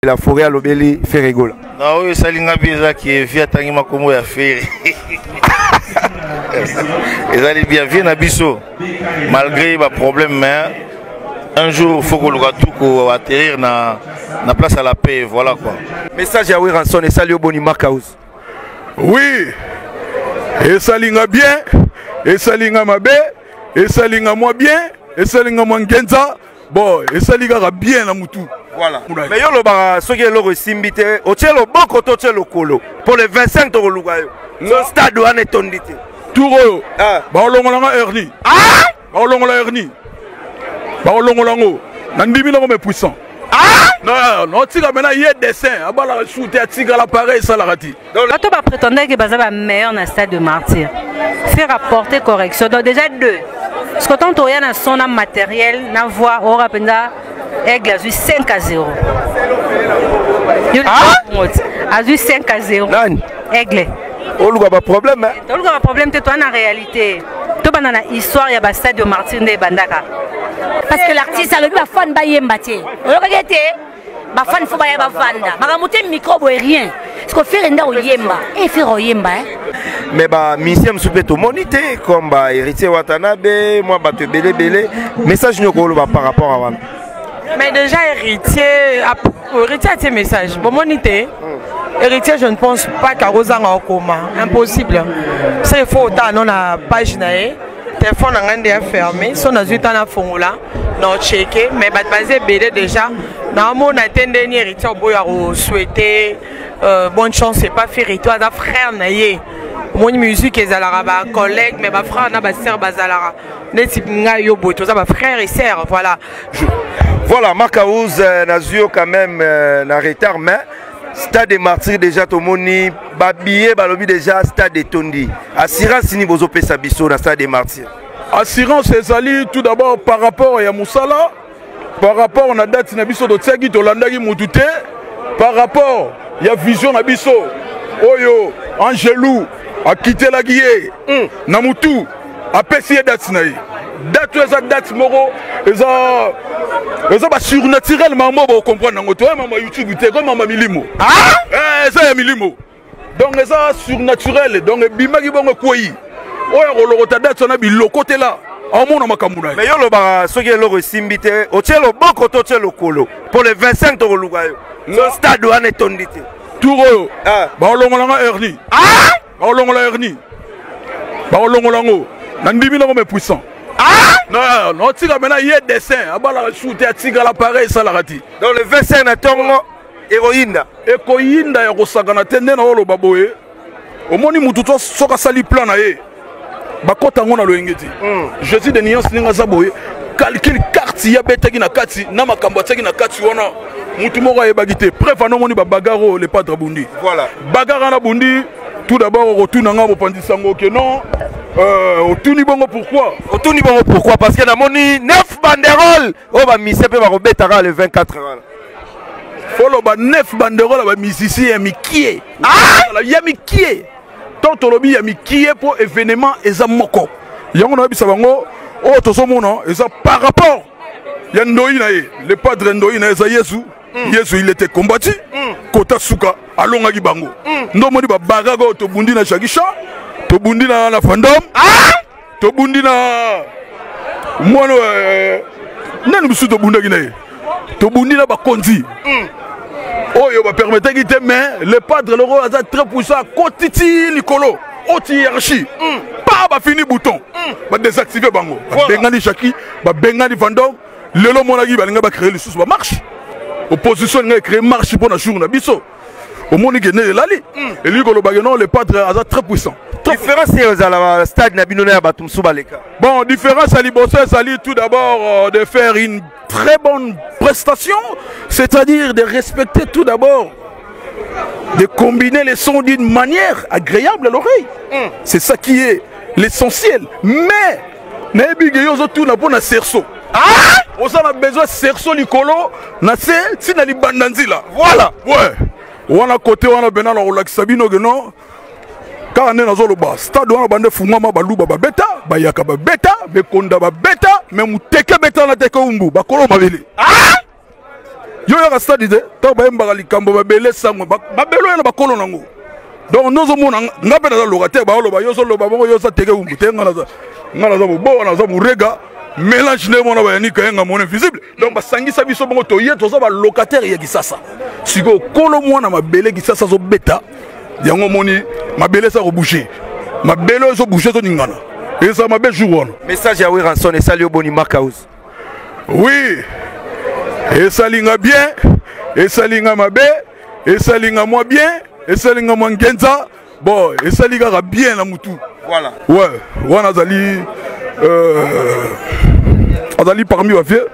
La forêt alobeli Ferre Gola. Na oyo esali nga bien eza ke vie atangi makombo ya Ferre. Ezali bien vie na biso malgré ba problème mais un jour faut koluka tout ko atterrir na na place à la paix voilà quoi. Message ya Werrason esali yo boni Mark House. Oui. Esali nga bien, esali nga mabe, esali nga mwa bien, esali nga mwa ngenza. Bon, esali kaka bien na mutu. Voilà. Mais yo lobaka soki eloko esimbi te, otie loboko to otie lokolo. Pour le 25 tokoluka yo. So stade wana etondi te. Tour oyo. Ah. Baolongola nga hernie. Ah! Baolongola hernie. Baolongola ngo. Na ndimi nango mais puissant. Ah! Non, non, tika maintenant ye dessin, abalaka sou te atikala pareil esalaka ti. Bato ba prétendait que baza ba meilleur na stade de martyr. Faire apporter correction. Donc déjà deux. Parce que tant toya na son na matériel na voix ora penza aigle azui 5 à 0. Ah? Azui 5 à 0. Nani? Aigle. Oluka ba problème hein? Oluka ba problème te toi na réalité. To bana na histoire ya ba stade de martyr nde bandaka. Parce que l'artiste alobi ba fan ba yemba te. Oyokaki te ba fan faut baya bavanda makambo te micro boye rien parce que Ferre nde oyemba e Ferre oyemba hein. Mais ba musicien mosusu mpe tomoni te comme ba héritier Watanabe mwa bato ebele ebele message nini okoloba par rapport à wana. Mais déjà héritier héritier atie message bomoni te héritier je ne pense pas qu'akozanga okoma impossible ça il faut otala no na page na ye telefone na ngai nde ya fermé so nazwi ntan nafongola na ocheke mais bato baza ebele déjà naomona te ndeni héritier oboyo akosouhaite bonne chance c'est pas Ferre to aza frère na ye omoni musique ezalaka bacollègue mais bafrère na basœur bazalaka neti ngai yo boye toza bafrère et sœur voilà. Voilà, Marc House, nazwi yo quand même na retard mais stade des martyrs déjà tomoni babillet balobi déjà stade etondi. Assurance nini bozopesa biso na stade des martyrs? Assurance ezali tout d'abord par rapport ya mosala, par rapport na date na biso totiaki tolandaki mutu te, par rapport ya vision na biso oyo Angelou akitelaki ye na mutu apesi ye date na ye. Date oyo eza date moko eza eza ba surnaturel mambo bo comprendre yango te. Oyo mama YouTube te, ko mama milimo. Ah! Eza ya milimo. Donc eza surnaturel, donc ebimaki bongo ekwei. Oyo akolokota date wana biloko te la aomona makambo na ye. Mais yo lobaka soki eloko esimbi te, otie loboko to otie lokolo. Pour le 25 tokoluka yo. So stade wana etondi te. Tour oyo. Ah. Baolongola nga hernie. Ah! Baolongola hernie. Baolongola ngo. Na ndimi nango mais puissant. Ah! Non, non, tika maintenant ye dessin, abalaka sou te atikala pareil esalaka ti. Donc le 25 na tongo ekoyinda. Ekoyinda ya kosakana te nde na oloba boye. Omoni mutu to soka sali plan na ye. Bakota ngo na loyenge ti. Jésus de nuance ninga za boye. Calcul carte ya betaki na kati na makambo atiaki na kati wana. Mutu moko ayebaki te. Preuve ano moni ba bagarre oyo le padre Bundi. Voilà. Bagarre na Bundi tout d'abord retourne nga mopanzi sango ke non. Otuni bongo pourquoi? Otuni bongo pourquoi? Parce que namoni 9 banderoles oyo ba musiciens pe bakobetaka le 24 wana. Folo ba 9 banderoles ba musiciens ya mikie. Ah! Ya mikie. Tant tolobi ya mikie po événement eza moko. Yango na yebisa bango oyo tozomona eza par rapport ya ndoi na ye. Le padre ndoi na ye eza Yesu. Yesu il était combattu. Kota suka alongaki bango. Ndomoni ba baraka oyo tobundi na Jackie Chan, tobundi na na Fandom. Ah! Tobundi na mwana nani mosusu tobundaki na ye? Tobundi na bakonzi. Oyo ba permettaki te mais le padre loko aza très puissant akoti ti likolo haute hiérarchie. Pa ba fini bouton. Ba désactiver bango. Ba bengani Jackie, ba bengani Vandom. Lelo monaki balinga ba créer lisusu ba marche. Opposition nga créer marche pour na jour na biso. Omoni ke ne elali. Elingi koloba ke non le padre aza très puissant. Différence oyo ezala ba stade na bino na ya bato mosusu baleka. Bon, différence à liboso ezali tout d'abord de faire une très bonne prestation, c'est-à-dire de respecter tout d'abord, de combiner les sons d'une manière agréable à l'oreille. C'est ça qui est l'essentiel. Mais nayebi ke yo ozotuna mpo na cerceau. Ah! Oza na besoin cerceau likolo na se ti na libanda nzila. Voilà. Ouais. Wana côté wana bena na kolakisa bino ke non. Kaka nde nazoloba stade wana bande fungwama baluba babeta bayaka babeta bekonda babeta mais muteke beta na teke umbu bakolo mabele. Ah! Yo yaka stade te, ntango bayembaka likambo mabele sango, mabele oyo na bakolo nango. Donc nozomona nga mpe naza locataire, baoloba yo ozoloba bongo yo oza teke umbu te, nga naza nga naza mobowa, naza morega mélange nde mwana bayanika yenga mona invisible. Donc basangisa biso bongo toye toza balocataire ya Kisasa. Sikoyo kolo mwana mabele Kisasa azobeta yango, omoni mabele eza kobouge, mabele oyo ezobouge, ezoningana, eza mabe jour wana. Message ya Werrason esali yo boni, Makaus? Oui, esali nga bien, esali nga mabe, esali nga mwa bien, esali nga mwa ngenza. Bon, esali kaka bien na mutu. Voilà. Ouais, wana azali azali parmi bavieux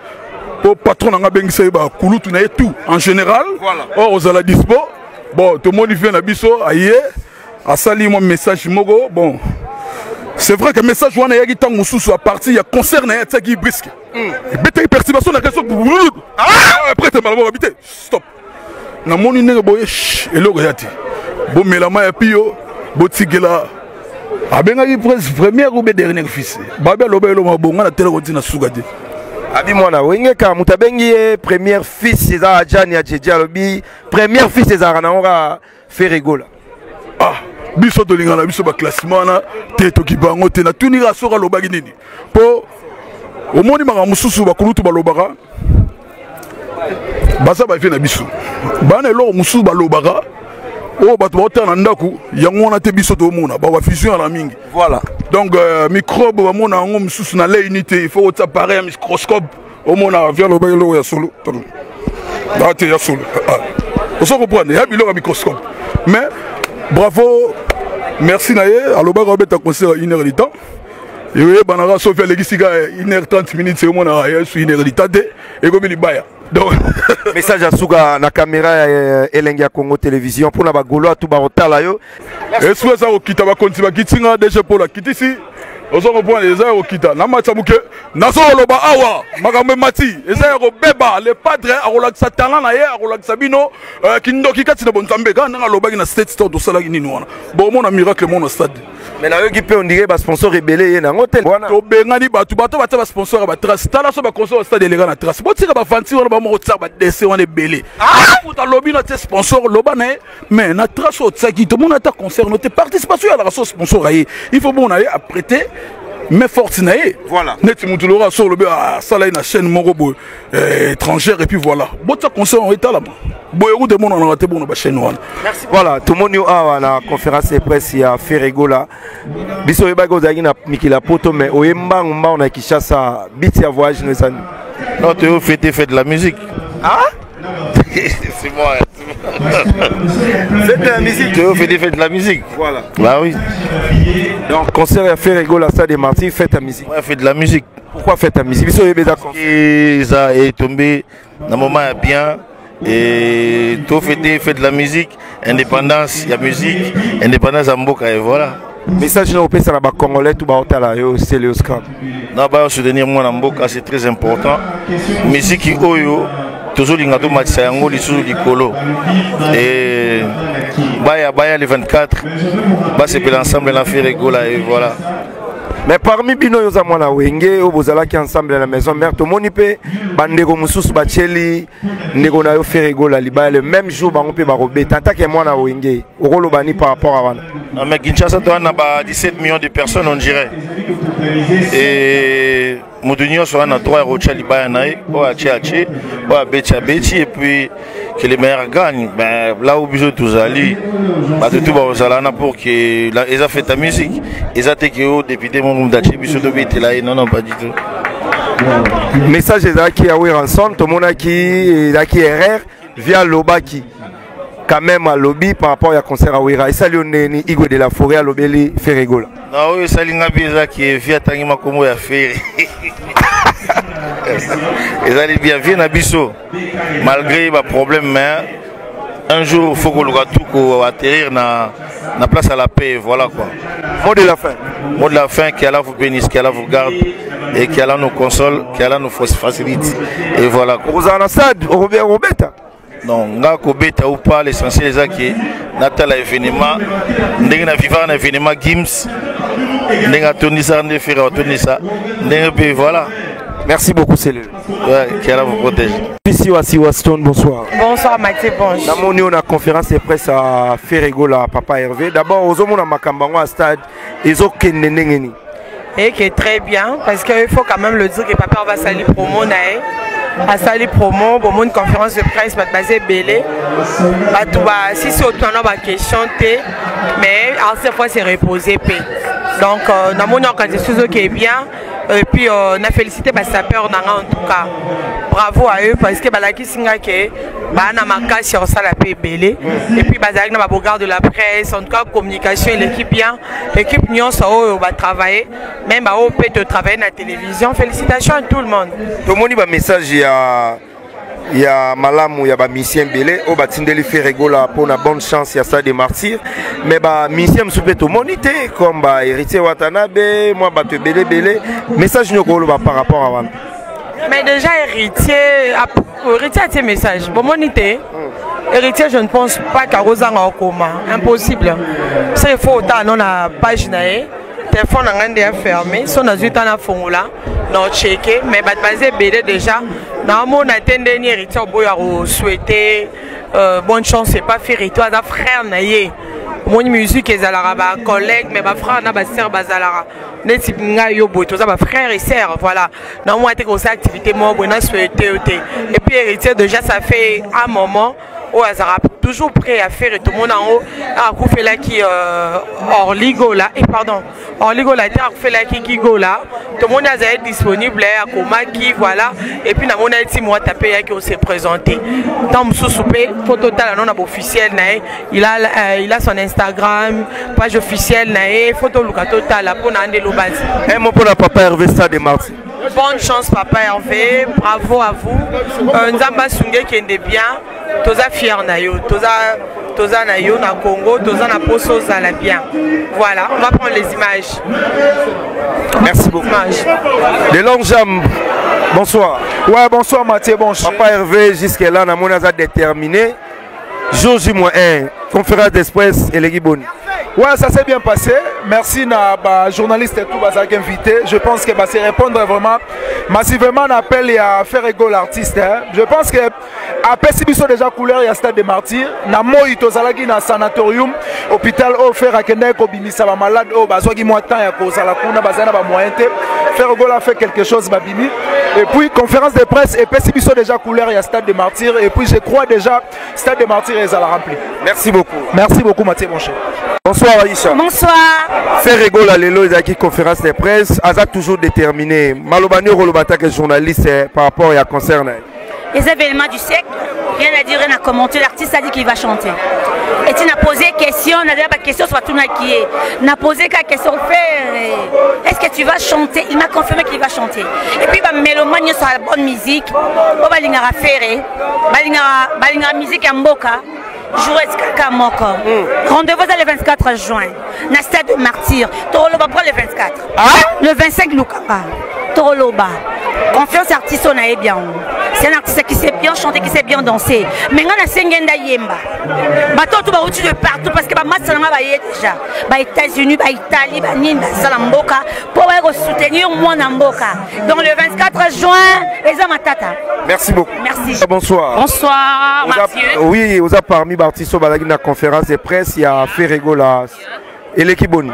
po patron na nga abengisa ye bakulutu na ye tout en général. Voilà. Or ozala dispo. Bon, tomoni vieux na biso aye asali mwa message moko. Bon, c'est vrai que message wana eyaki ntango mosusu à partir ya concert na ye atiaki briske, ebetaki perturbation na réseau. Après te malamu babi te stop, namoni ndenge boye eloko eza te, bomela mai ya pio, botikela. Abengaki presque première ou bien dernière fils, babi aloba eloko mabonga na tele kotina suka te. Abi mwana Wenge kaka moto abengi ye première fils eza Ajani ya Jeje. Alobi première fils ezalaka nango kaka Ferre Gola. Ah, biso tolingana na biso baclassement wana te, tokipa yango te. Natuni kaka soki alobaki nini, mpo omoni makambo mosusu bakulutu balobaka, baza bavie na biso bana, eloko mosusu balobaka oyo bato baotala na ndako yango wana te, biso tomona babafusion ala mingi. Voilà. Donc microbe bamona yango mosusu na l'œil nu te, il faut kotia appareil ya microscope omona. Via alobaki eloko ya solo te, ya solo, ozo comprendre, ya biloko ya microscope. Mais bravo, merci na ye. Alobaki abeta concert ya une heure du temps, eyebanaka soki alekisi ka 1 heure 30 minutes, emonaka yesu 1 heure du temps te, ekomi libaya. Donc message ya suka na caméra ya Elengi ya Congo Télévision mpona bagolo atu bakotala yo. Esprit eza kokita, bakonzi bakiti nga DG Paul akitisi, ozo comprendre, eza ya kokita na matisa moke. Nazoloba awa makambo emati, eza ya kobeba. Le padre akolakisa talent na ye, akolakisa bino kindoki kati na bonzambe, kaka ndenge alobaki na State Store tosalaki nini wana, bomona miracle mona stade. Mais nayoki mpe ondire basponsor ebele ye nango te wana. Tobengani bato, bato batia basponsor ya batrace. Tala so baconcert ya stade eleka na trace, botika bafanti wana bamoko tia badese wana ebele. Moto alobi na tie sponsor, loba na ye, mais na trace oyo otiaki tomona ata concert no te, participation eyalaka so sponsor aye, il faut bona ye aprêter main forte na ye. Voilà. Neti motu loka so olobi asala ye na chaîne moko boye étrangère, et puis voilà, botia concert oyo etalama boye kuta emonanaka te bona bachaîne wana. Voilà, tomoni yo awa na conférence de presse ya Ferre Gola. Biso oyebaki ozalaki na mikili ya poto, mais oye mbangu mbangu na Kinshasa. Biti ya voyage no ezani? Non, tu veux fêter, fête de la musique. Ah, c'est moi. Fête de la musique. Tu veux fêter, fête de la musique. Voilà. Bah oui. Donc concert ya Ferre Gola, stade des Martyrs, fête ya musique. Ouais, fête de la musique. Pourquoi fête ya musique? Biso oyebi eza concert. Et ça est tombé dans un moment bien. Et tout fêter, fête de la musique, indépendance, il y a musique, indépendance à Mboka, et voilà. Message na opesa na bacongolais tu baotala yo, Celeo Scram? Na ba soutenir moi na mboka, c'est très important. Musique oyo tozolinga tomatisa yango lisusu likolo et baya baya le 24, basepela ensemble na Ferre Gola et voilà. Mais parmi bino oyo oza mwana Wenge oyo bozalaki ensemble na maison mère, tomoni mpe bandeko mosusu batieli ndeko na yo Ferre Gola libaya le même jour, bango mpe bakobeta. En tant que mwana Wenge, okoloba ni par rapport à wana? Non, mais Kinshasa toa na ba 17 millions de personnes, on dirait, et moto nyonso wana droit ya kotia libaya na ye, oyo atie atie, oyo abeti abeti, et puis que les meilleurs gagnent. Ben, là où biso tozali, bato tu bakozala wana pour que eza fête ya musique, eza te ke o député moko moto atie biso tobetela ye. Non, non, pas du tout. Message ezalaki ya Werrason, tomonaki ezalaki erreur via alobaki quand même, alobi par rapport ya concert ya Wera. Esali yo ndeni, Igwe de la Forêt alobeli Ferre Gola? Na oyo esali nga mpe ezaki vi atangi makombo ya Ferre, ezali bien. Vie na biso, malgré baproblème, mais un jour faut koluka tout koatterrir na place à la paix, voilà quoi. Mot de la fin. Mot de la fin: qu'Allah vous bénisse, qu'Allah vous garde et qu'Allah nous console, qu'Allah nous facilite et voilà quoi. Okozala na stade, okobeta? Non, nga kobeta ou pas, l'essentiel eza ke natala événement ndenge na vivaka na événement Gims, ndenge atondisaka, nde Ferre atondisa ndenge mpe, voilà. Merci beaucoup Célé. Ouais, qu'Allah vous protège. Siwa Siwa Stone, bonsoir. Bonsoir Mathieu, bonjour. Namoni on a conférence de presse à Ferre Gola, Papa Hervé. D'abord, ozomona makambo yango à stade, ezokende ndenge nini? Et qui est très bien, parce qu'il faut quand même le dire que papa va sali promo na ye. asali promo bomoni conférence de presse bato baza ebele bato basisi otwana baquestion te mais à cette fois c'est reposé mpe donc euh, namoni organisation ezoke bien et puis euh, na félicité basapeur na nga en tout cas bravo à eux parce que balakisi nga ke baa na makasi ya kosala mpe ebele et puis bazalaki na babogarde de la presse en tout cas communication eleki bien équipe nyonso oyo batravaille même baoyo mpe totravaille na télévision félicitations à tout le monde tomoni bamessage ya ya malamu ya bamisien ebele oyo batindeli Ferre Gola mpona bonne chance ya stade de martyr mais bamisien mosusu mpe tomoni te comme bahéritier Watanabe mwa bato ebele ebele. Message nini okoloba par rapport à wana? Mais déjà héritier, héritier atie message, bomoni te. Héritier, je ne pense pas qu'akozanga okoma, impossible. Ça, il faut otala no na page na ye. Téléphone na ngai nde ya fermé, so nazwi ta nafongola na ocheke, mais bato baza ebele déjà. Naomona te ndeni héritier oboyo akosouhaite euh, bonne chance. C'est pas Ferre to aza frère na ye. Omoni, musique ezalaka bacollègue, mais bafrère na basœur bazalaka neti ngai yo boye, toza bafrère et sœur, voilà. Naomona te kosala activité moko boye na souhaite yo te. Et puis héritier, déjà ça fait un moment oyo azalaka toujours prêt à faire. Tomona yango akufelaki euh, Orligola, et pardon, Orligola te, akufelaki Kigola, tomoni azali disponible, akomaki, voilà. Et puis namoni eti mwata mpe eyaki ose présenter. Ntango mosusu mpe fo totala no na baofficiel na ye. Il a son Instagram, page officielle na ye, fo toluka totala mpo na nde lobasi. Un mot mpona papa Hervé, stade de martyr. Bonne chance papa Hervé, bravo à vous euh, Nzambe asungi, ekende bien. Toza fier na yo, toza toza na yo na Congo, toza na poso ozala bien. Voilà, on va prendre les images. Merci beaucoup. Images. Les longues jambes, bonsoir. Ouais, bonsoir Mathieu, bonsoir. Papa Hervé, jusque là namoni aza déterminé. Jour J-1, conférence de presse eleki boni? Ouais, ça s'est bien passé. Merci na ba journaliste et tout bazalaki invité. Je pense que bah c'est répondre vraiment massivement un appel à Ferre Gola l'artiste, hein. Je pense que apesi biso déjà couleur ya stade de martyr na moi tozalaki na sanatorium, hôpital oyo Ferre akendaki kobimisa bamalade oyo bazwaki mwa temps ya kozala kuna, bazali na bamoyen te. Ferre Gola fait quelque chose, babimi. Et puis conférence de presse epesi biso déjà couleur ya stade de martyr. Et puis je crois déjà stade de martyr ezala rempli. Merci beaucoup. Merci beaucoup Mathieu Boncher. Bonsoir Aïcha. Bonsoir. Ferre Gola lelo ezalaki conférence de presse, aza toujours déterminé. Maloba nini okoloba take journaliste par rapport ya concert na ye? Les événements du siècle, rien à dire, rien à commenter. L'artiste a dit qu'il va chanter. Et tu n'as posé question, on a déjà pas question sur tout le qui est. N'a posé qu'à question faire. Est-ce que tu vas chanter? Il m'a confirmé qu'il va chanter. Et puis, bah, mélomane sur la bonne musique. Oh, balingaka Ferre, balingaka, balingaka musique ya mboka. Jour kaka moko. Rendez-vous le 24 juin. Na stade de martyr. Toloba pour le 24. Ah? Le 25 Lukanga. Toloba. Confiance artiste on a bien. C'est un artiste qui sait bien chanter, qui sait bien danser. Mais nga na sengenda yemba. Bato tout ba de partout parce que ba match nga ba ye déjà. Ba États-Unis, ba Italie, ba nini ba sala mboka pour ba soutenir mwana mboka. Donc le 24 juin, eza matata. Merci beaucoup. Merci. Bonsoir. Bonsoir Mathieu. Oui, oza parmi baartiste oyo bazalaki na conférence de presse ya Ferre Gola. Eleki boni?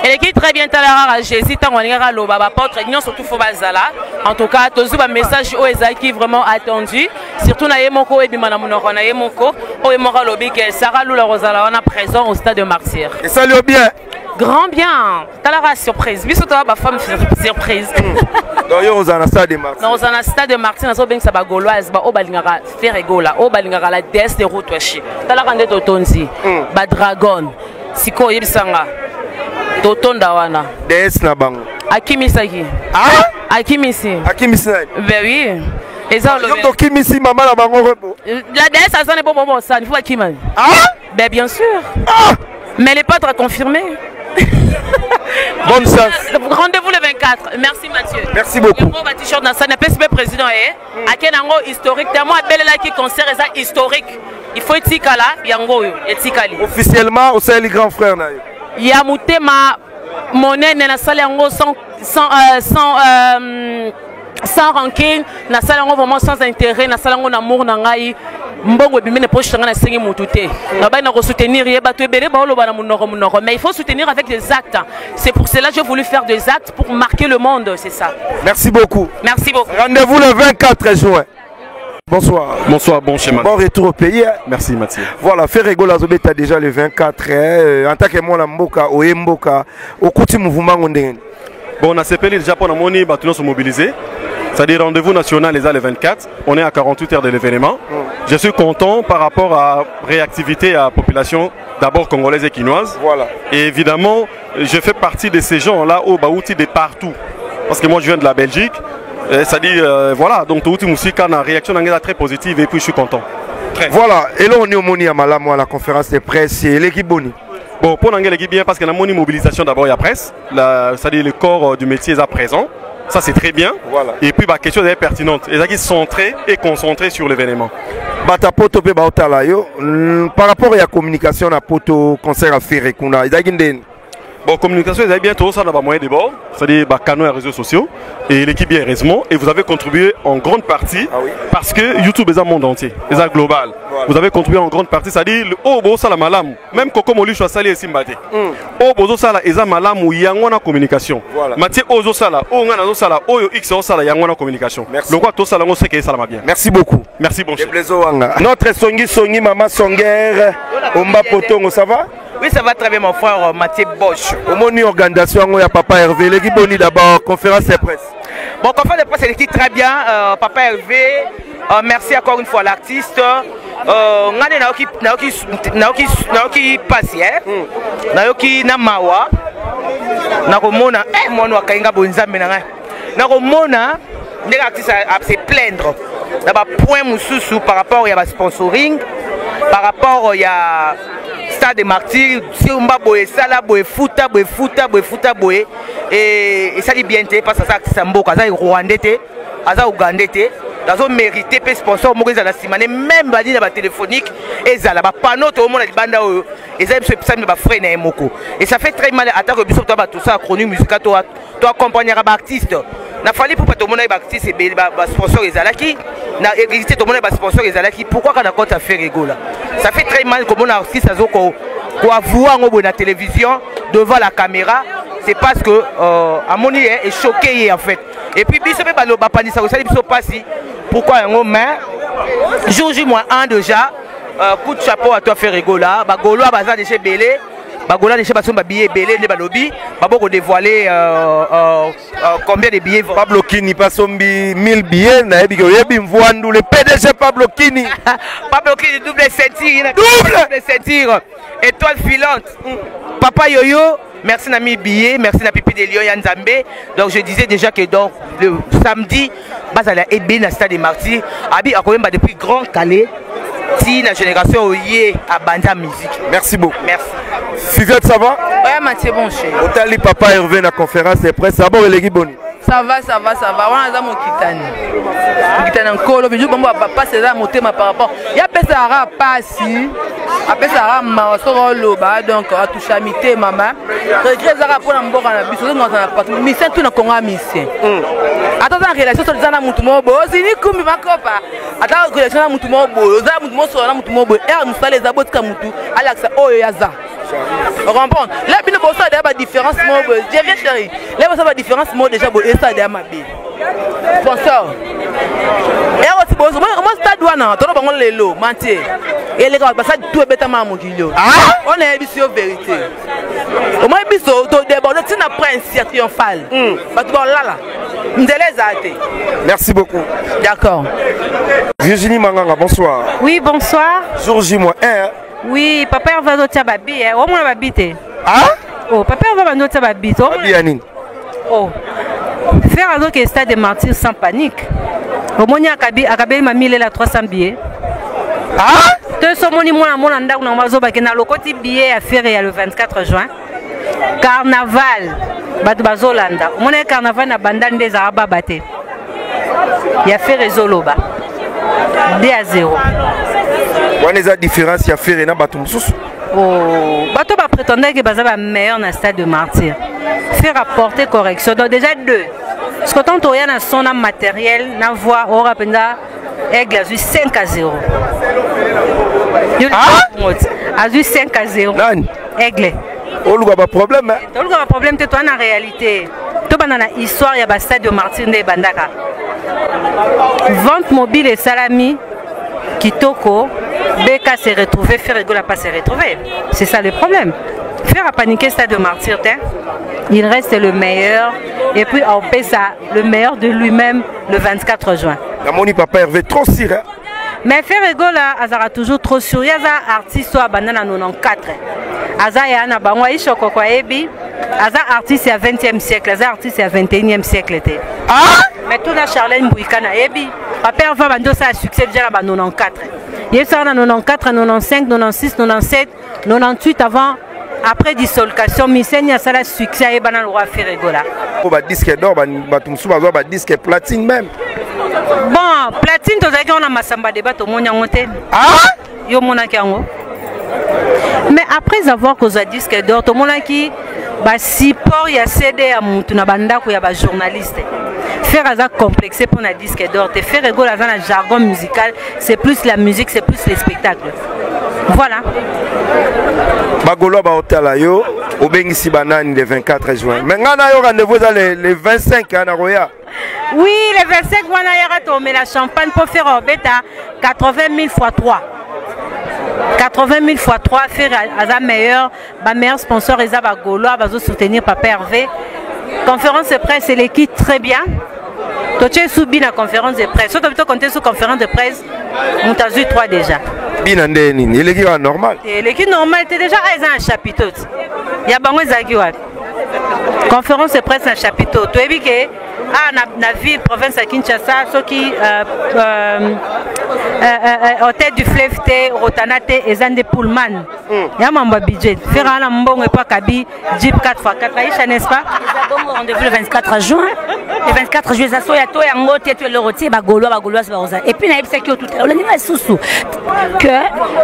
Eleki très bien. Tala kaka Jésus, ntango alingaka aloba, baapôtre nyonso tu fo bazala. En tout cas tozwi bamessage oyo ezalaki vraiment attendu, surtout na ye moko oyo ebima na monoko na ye moko, oyo moko alobi ke Sara Lula kozala wana présent au stade de martyr. Esali yo bien? Grand bien. Talaka surprise, biso toza bafemme surprise. Donc yo ozala na stade de martyr? Na ozala na stade de martyr. Nazobengisa bagauloise baoyo balingaka Ferre Gola, oyo balingaka la déesse de Rutwashi. Talaka nde totondi badragon. Sikoyo oyebisanga, totonda wana. Déesse na bango. Akimisaki. Ah? Akimisi. Akimisi nani? Ben oui, eza. Yo tokimisi mama na bango rebo. La déesse aza ne bobo bosani, faut bakima. Ah? Ben bien sûr. Ah! Mais les pâtres a confirmé. Bonne chance. Rendez-vous le 24. Merci Mathieu. Merci beaucoup. Yango ba t-shirt na sana pesi président e ake nango historique tellement abelelaki concert eza historique, il faut etikala yango oyo etikali. Officiellement osaleli grand frère na yo. Ya motema monene, nasali yango sans, sans, euh, sans euh, Sans rancune, nasala yango vraiment sans intérêt, nasala yango na amour na ngai. Mbongo ebimi na poche na ngai, nasengi motu te. Nabai na kosoutenir ye, bato ebele baoloba na monoko monoko, mais il faut soutenir avec des actes. C'est pour cela que j'ai voulu faire des actes pour marquer le monde, c'est ça. Merci beaucoup. Merci beaucoup. Rendez-vous le 24 juin. Bonsoir. Bonsoir, bon schéma. Bon retour au pays. Hein. Merci Mathieu. Voilà, Ferre Gola azobeta déjà le 24. Hein, en tant que moi, mboka, oye mboka, okuti mouvement ndenge. Bon, on a CPL déjà pour la monnaie, bah, tout le monde sont mobilisés. C'est-à-dire rendez-vous national les le 24. On est à 48 heures de l'événement. Je suis content par rapport à réactivité à la population d'abord congolaise et quinoise. Voilà. Et évidemment, je fais partie de ces gens-là au Baouti de partout. Parce que moi je viens de la Belgique. C'est-à-dire, voilà, donc tout le monde a une réaction très positive et puis je suis content. Très. Voilà, et là on est au Moni à Malamo à la conférence de presse et l'équipe Boni. Bon, pour l'anglais, l'équipe bien parce qu'il y a une mobilisation d'abord, il y a presse, c'est-à-dire le corps du métier est à présent. Ça, c'est très bien. Voilà. Et puis, la bah, question est pertinente. Et qui sont centrés et concentrés sur l'événement. Bata poto pe baotala yo par rapport à la communication na poto concert à faire kuna ezalaki ndeni. Bon, communication, vous avez bien tout ça dans moyen de bord, c'est-à-dire bah, canaux et réseaux sociaux, et l'équipe bien heureusement, et vous avez contribué en grande partie, ah oui. parce que YouTube est un monde entier, est un global. Voilà. Vous avez contribué en grande partie, c'est-à-dire, oh, bon, ça la malam, même Coco Molicho a sali et Simbate. Oh, bozo sala, eza malamu, yango na communication. Voilà. Mathieu, ozo sala, oh, ngana zo sala, oyo X o sala, yango na communication. Merci. Le quoi, tout ça, on sait que ça va bien. Merci beaucoup. Merci, bon chef. Notre Songi Songi, Mama Songuer, Omba Potongo, ça va? Oui, ça va très bien, mon frère Mathieu Bosch. Au moins, organisation, il y a Papa Hervé. L'équipe Boni d'abord, conférence de presse. Bon, conférence de presse, elle était très bien. Papa Hervé, merci encore une fois à l'artiste. Ngane naoki, naoki, naoki, naoki pasi, hein? Naoki na mawa. Nakomona, eh, mwana wa kainga bonzambe na ngai. Nakomona, ndenge artiste a se plaindre. Na ba point mususu par rapport ya ba sponsoring, par rapport ya Stade des Martyrs, Simba boye, Sala boye, Futa boye, Futa boye, Futa boye. Et ça dit bien te, parce que ça artiste mboka, ça Rwandais te, ça Ougandais te. Dans un mérité pe sponsor moko ezala simane même badi na ba téléphonique ezala ba panneau to mona libanda oyo ezala biso epesami ba frais na ye moko. Et ça fait très mal attaque biso to ba tout ça chronique musicale to to accompagner ba artiste. Na fali pour to mona ba artiste ebele ba sponsor ezalaki na église to mona ba sponsor ezalaki pourquoi kana compte à faire Gola. Ça fait très mal comme on artiste azo ko ko avouer ngo na télévision devant la caméra, c'est parce que amoni est choqué en fait. Et puis biso pe balo ba panisa ko sali biso pasi. Pourquoi yango mais jour J moins 1 déjà, coup de chapeau à toi Ferre Gola, ba Gaulois baza déjà belé. Ba Gaulois déjà basomba billet belé nde balobi, ba boko dévoiler combien de billets vont. Pablo Kini pasombi 1000 billets na yebi ko yebi mvwandu le PDG Pablo Kini. Pablo Kini double ceinture, il a double double ceinture, étoile filante. Papa Yoyo, merci Nami billet, merci na Pipi de Lyon ya Nzambe. Donc je disais déjà que donc le samedi bazala ebé na stade des Martyrs, abi akoyemba depuis Grand Calais. Ti la génération oye à Banda musique. Merci beaucoup. Merci. Fivette, ça va? Ouais, Mathieu, bon chez. Otali Papa Hervé na conférence de presse. D'abord, il est boni. Ça va, ça va, ça va. On a mokitani. Mokitani nkolo, mais bon papa c'est là motema par rapport. Ya pesa ara pasi. Apesa ara ma soro loba donc a toucha mité mama. Regret zara pona mboka na biso ngo na partout. Mission tout na Congo mission. Attends en relation so na mutu mo bo. Zini kumbi makopa. Attends relation na mutu mo bo. Za mutu mo so na mutu mo bo. Er musale za botika mutu alaksa oyo yaza. Comprendre? Là, bino bosa de ba différence mo bo. Je viens chérie. Là bosa ba différence mo déjà bo esa de ma B. Sponsor. Et aussi boso moi moi stade wana to bango lelo mentir. Et les gars ba ça tout beta ma mokilio. Ah! On est biso vérité. Au moins biso to déborde tina prince ya triomphal. Ba to lala. Ndele zate. Merci beaucoup. D'accord. Virginie Manganga, bonsoir. Oui, bonsoir. Jour J moins 1. Oui, papa Hervé azotia babi, eh. Omona babi te. Ah? Oh, papa Hervé azotia babi te. Babi ya nini? Oh. Faire azoke stade de martyrs sans panique. Omoni akabi, akabi ma mille la 300 billets. Ah? Te somoni mwana mwana ndako na mazo ba kena lokoti billet ya faire ya le 24 juin. Carnaval. Bato bazolanda. Omoni carnaval na banda nde za baba te. Ya faire ezoloba. 2 à 0. Wana eza différence ya faire na bato mosusu. Oh, bato ba prétendait que baza ba meilleur na stade de martyr. Faire apporter correction. Donc déjà 2. Parce que tant toya na son na matériel na voix ora mpenza Aigle azwi 5 à 0. Ah? Azwi 5 à 0. Nani? Aigle. Oluka ba problème hein? Oluka ba problème te toi na réalité. To bana na histoire ya ba stade de martyr nde bandaka. Vente mobile esalami kitoko BK s'est retrouvé, Ferre Gola pas s'est retrouvé. C'est ça le problème. Ferre a paniqué stade de martyr, hein? Il reste le meilleur et puis on paie ça le meilleur de lui-même le 24 juin. Namoni papa Hervé trop sûr hein? Mais Ferre Gola azara toujours trop sûr. Yaza artiste soit banana 94. Aza ya na bango aisha koko ayebi. Aza artiste ya 20e siècle, aza artiste ya 21e siècle te. Ah Mais tout na Charlène Mbouika na yebi. Papa Hervé bando ça succès déjà na ba 94. Yesa na 94, 95, 96, 97, 98 avant après dissolution miseni asala succès ayebana le roi Ferre Gola. Po ba disque d'or bato mosusu bazwa ba disque platine même. Bon, platine tozalaki wana masamba débat tomoni yango te. Ah yo omonaki yango mais après avoir kozwa disque d'or tomonaki basupport ya cd ya mutu na bandako ya bajournaliste Ferre aza complexé mpo na disque d'or te. Ferre Gola aza na jargon musical, c'est plus la musique, c'est plus les spectacles. Voilà. Bagolois baotala yo obengisi banani le 24 juin mais ngai na yo rendez-vous eza le, le 25 na koya. Oui, le 25 wana yaka tomela champagne mpo Ferre obeta 80 000 fois 3. 80 000 fois 3 Ferre aza meilleur, ba meilleur sponsor eza ba Gaulois bazo soutenir Papa Hervé. Conférence de presse eleki très bien. Totie sous bina conférence de presse. Soki to compter sous conférence de presse, moto azwi 3 déjà. Bina nde nini eleki kaka normal. Eleki normal te déjà eza na chapiteau. Ya bango ezalaki wapi? Conférence de presse na chapiteau. Toyebi ke ah, na, na ville province ya Kinshasa soki euh, euh, euh, euh, hôtel du fleuve te Rotana te eza nde Pullman. Ya mambo ya budget. Ferre ana mbongo epo akabi Jeep 4x4 Aïcha, n'est-ce pas? Bongo rendez-vous le 24 juin. Le 24 juin, ça soya to yango te to eloko te ba gaulois ba gaulois ba rosa. Et puis nayebisaki yo tout à l'heure olandi nga lisusu que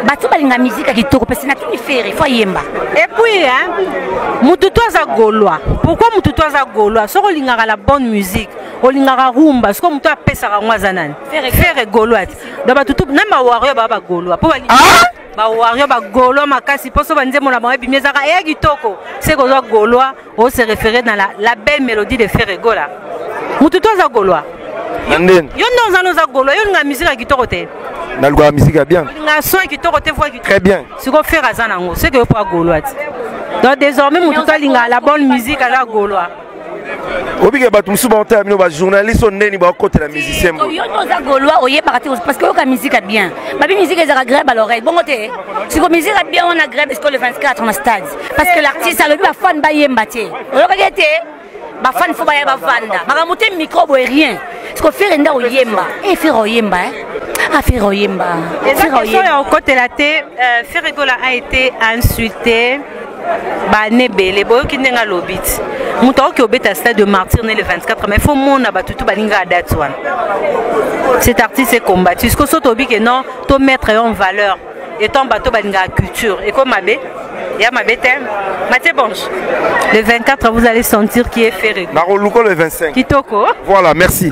bato balinga musique ya kitoko parce que natuni Ferre faut ayemba. Et puis hein, mutu to aza gaulois. Pourquoi mutu to aza gaulois? Soki olingaka la bonne musique, olingaka rumba, soki mutu apesaka yango aza nani? Ferre gaulois. Donc bato tout même ba warrior ba ba gaulois. Po balinga ba warrior ba gaulois makasi poso ba nzembo na bango ebimi ezaka eya kitoko se kozwa gaulois o se référer dans la, la belle mélodie de Ferre Gola. Mutu to aza gaulois. Na ndeni yo nde oza noza gaulois, yo olinga musique ya kitoko te. Nalukaka musique ya bien. Olinga son ya kitoko te, voix kitoko. Très bien. Siko Ferre aza nango, c'est que yo po gaulois ti. Donc désormais mutu to alinga la bonne musique aza gaulois. Obike bato mosusu baotala bino bajournaliste oyo ndeni baokotela musicien boye. Yo nde oza gaulois oyebaka te parce que oyoka musique ya bien. Babi musique ezalaka agréable à l'oreille bongo te. Siko musique ya bien wana agréable siko le 24 na stade parce que l'artiste alobi bafan bayemba te. Oyokaki te bafan fo baya bavanda makambo te micro boye rien. Siko Ferre nde oyemba. Eh Ferre oyemba eh. Ah Ferre oyemba. Eza question ya okotela te. Ferre Gola a été insulté bana ebele boyoki ndenge alobi ti moto akoki obeta stade de martyr ne le 24 mais faut mona bato tu balingaka date wana. Cet artiste est combattu siko so tobi ke non to mettre yo en valeur étant bato balingaka culture eko mabe ya mabe te. Mathieu Bonge, le 24 vous allez sentir qui est Ferre. Nakoluka le 25 kitoko. Voilà, merci.